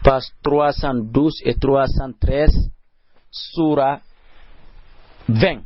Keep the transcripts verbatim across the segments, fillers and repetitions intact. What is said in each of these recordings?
Page trois cent douze et trois cent treize, suura vingt.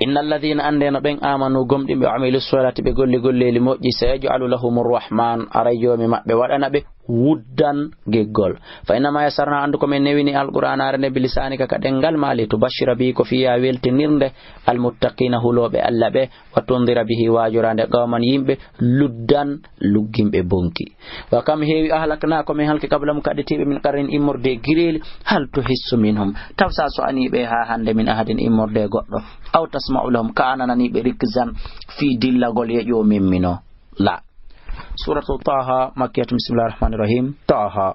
Inna alladhina, anndeno ɓen, amanu, gomɗimɓe, wa amilu solati, ɓe golli golleeli moƴƴi, sayaj'alu lahumur rahman, aray Joomi maɓɓe waɗana ɓe wuddan giggol. Fa innama yassarna, anndu ko men newini Alqur'aanaare nde, bilisanika, ka ɗemngal ma, litubashshira bihi, ko fiya weltinirde, almuttaqina, hulooɓe Alla ɓe, wa tundira bihi, waajorande, qawman, yimɓe, luddan, lugginɓe bonki. Wa kam heewi, ahlakna, ko men halki, qablahum, kaɗɗitiiɓe, min qarnin, immorde e gireeli, hal tuhissu minhum, taw sa so'anii ɓe haa hannde, min ahadin, immorde e goɗɗo, aw tasma'u lahum, ka a nananii ɓe, rikzan, fii dillagol, yeƴoo, memmino. La. Suratu Taha, makkiyatun, bismillahir rahmanir rahim. Taha.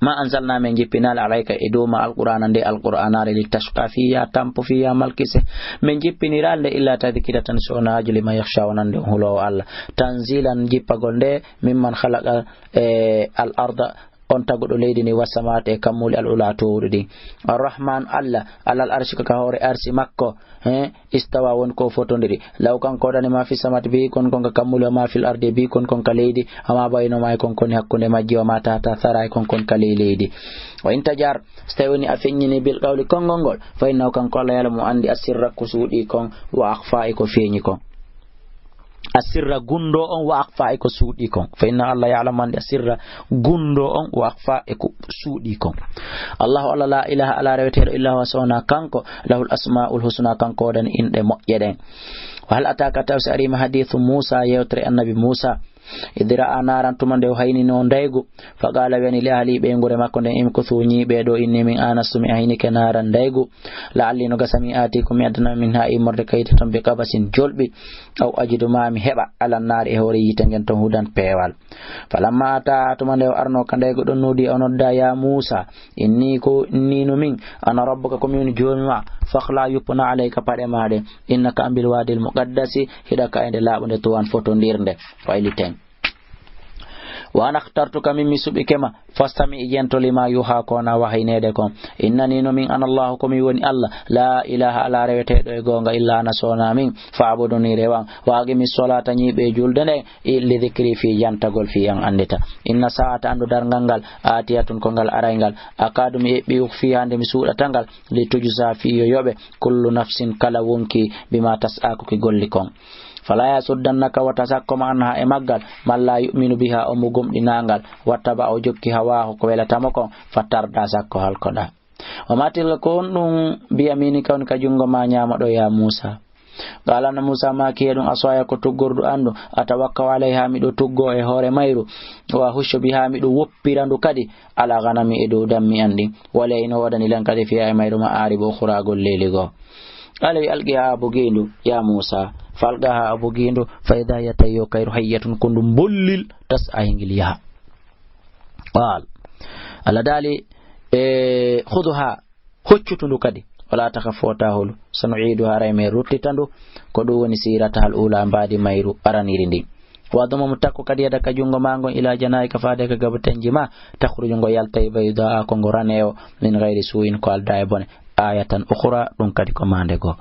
Ma anzalna, men jippinaali, alayka, e dow ma, Alqur'aana nde, Alqur'aanaare, litashqa, fiya tampo, fiya malkise. Men jippiniraali nde illa tadhkiratan, so wonaa haaju, liman yakhsha, wonande on huloowo Alla. Tanzilan, jippagol nde, mimman khalaqa, e, al arda, on taguɗo leydi ndi, wassamawati, e kammuuli, al ula, toowuɗi ɗin. Arrahman, Alla, alal arshi, ko ka hoore arshi makko, he, istawa, woni ko fotondiri. Law kanko waɗani ma fi samawati, bi kon kon ka kammuuli, wa ma fil ardi, bi kon kon ka leydi, wa ma baynahuma, e kon koni hakkunde majji, wa ma tahta thara, e kon kon ka ley leydi. Wa in tajhar, so tawi woni a feññini, bil qawli, konngol ngol, fa innahu, kanko Alla, ya'lamu, anndi, asirra, ko suuɗi kon, wa akhfa, e ko feeñi kon. Asirra, gunndoo on, wa akhfa, e ko suuɗi kon. Fa inna Alla ya'lamu, anndi, asirra, gunndoo on, wa akhfa, e ko suuɗi kon. Allahu Alla, la ilaha, alaa reweteeɗo, illa huwa, so wonaa kanko, lahul asmaul husna, kanko waɗani inɗe moƴƴe ɗen. Wa hal ataka, taw si arii ma, hadithu Musa, yewtere annabi Musa. Idh ra'a naran, tuma nde o haynino ndaygu. Fa qala, wiyani, li ahli, ɓeynguure makko nden, imkuthu, ñiiɓee ɗoo, inni, min, anastu, mi haynike, naran, ndaygu. La'alli, no gasa, mi aatikum, mi addana, minha, immorde ka yiite ton, bi qabasin, jolɓi. Aw ajidu, ma mi heɓa, ala nnaari, e hoore yiite ngen ton, hudan, peewal. Falamma ata, tuma nde o arno ka ndaygu ɗon, nudiya, o nodda, ya Musa, inni, ko, inni no min, ana rabbuka, ko min woni Joomi ma, fakhla, yuppu, na'alayka, paɗe ma ɗen, innaka, an, bil wadil muqaddasi, hiɗa ka e nde laaɓunde, tuwan, fotondirnde, wayliten. Wa ana akhtartuka, min mi suɓike ma, fastami, jento, lima yuha, ko wona wahayneede kon. Innani, no min, ana Allahu, ko min woni Alla, la ilaha, alaa reweteeɗo e goonga illa ana, so wonaa min, fa'buduni, rewan, wa aqimi ssolata, ñiiɓee julde nden, i, li dhikri, fii jantagol, fii an anndita. Inna sa'ata, anndu darngal ngal, atiyatun, ko ngal arayngal, akadu, mi eɓɓi, ukhfiha, nde mi suuɗata ngal, li tujza, fii yo yoɓe, kullu nafsin, kala wonkii, bima tas'a, ko ki golli kon. Fala yasuddannaka, wata sakko ma, anha, e maggal, man la yu'minu biha, on mo gomɗinaa ngal, wattaba, o jokki, hawahu, ko welata mo kon, fatarda, sakko halkoɗaa. Wa ma tilka, ko honɗum, bi yaminika, woni ka junngo ma ñaamo ɗo, ya Musa? Qala, annabi Musa maaki e ɗum, asaya, ko tuggordu an ɗum, atawakkau alayha, miɗo tuggo e hoore mayru, wa ahushu biha, miɗo woppira ndu kadi, ala ganami, e dow dammi an ɗin, waliya, ina woodani lan kadi, fiha, e mayru, ma'aribu ukhra, golleeli goo. Qala, wi, alqiha, a bugindu, ya Musa. Fa alqaha, a bugindu, fa idha hiya, tawi yo kayru, hayyatun, ko ndu mbollil, tas'a, hingil yaha. Qal. Allah daali, e, khudhuha, hoccutu ndu kadi. Wala takhaf, wota holu. Sanu'iduha, haray men ruttita ndu, ko ɗum woni sirataha al-ula, mbaadi mayru araniri ndin. Wadmum, takku kadi yadaka, junngo ma ngon, ila janahika, faade ka gabatenji ma, takhruj, ngo yaltay, baydaa, ko ngo raneewo, min ghayri su'in, ko aldaa e bone, ayatan ukhra, ɗum kadi ko maande goo.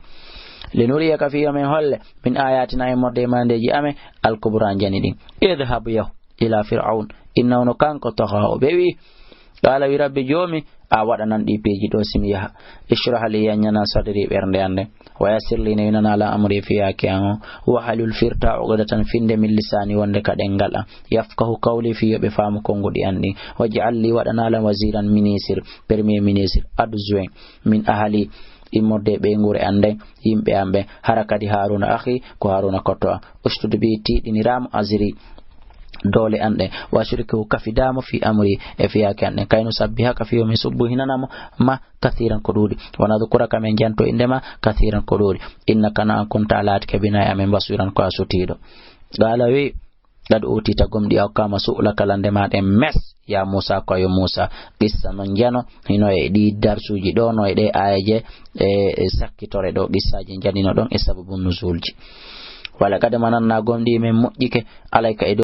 Linuriyaka, fii yo men holle, min ayatina, e morde e maandeeji amen, al-kubra, njani ɗin. Idhhab, yahu, ila Fir'awn, innahu, no kanko, tagha, o ɓewi. Qala, wi, rabbi, Joomi, a waɗanan ɗi piiji ɗo si mi yaha. Ishrah li, yanñana, sadri, ɓernde an nden. Wa yassir li, newinana lan amri, fii yaaki an on. Wahlul, firta, uqdatan, finde, min lisaani, wonde ka ɗemngal an. Yafqahu qawli, fii yo ɓe faamu konnguɗi an ɗin. Waj'al li, waɗana lan, waziran, ministre, premier ministre, adjoint, min ahli, immorde e ɓeynguure an nden, yimɓe an ɓen. Hara kadi Haaruna akhi, ko Haaruna kotto an. Ushdud bihi, tiiɗiniraamo, azri, doole an ɗen. Wa ashrikhu, kafidaamo, fii amri, e fiyaake an ɗen. Kay nusabbihaka, fii yo min subbuhinana mo, ma, kathiran, ko ɗuuɗi. Wa nadhkuraka, min janto innde ma, kathiran, ko ɗuuɗi. Innaka, no an, kunta, a laatike, bina, e amen, basiran, ko a sutiiɗo. Qala, wi, qad utita, gomɗii, awkaama, su'laka, lande ma ɗen, mes, ya Musa, ko yo Musa. Qissa no njano, hino e ɗii darsuuji ɗo, no e ɗee aayeeje, e, e sakkitore ɗo, qissaaji njanino ɗon, e sababu nuzulji. Wa laqad mananna, gomɗii men moƴƴike, alayka, e dow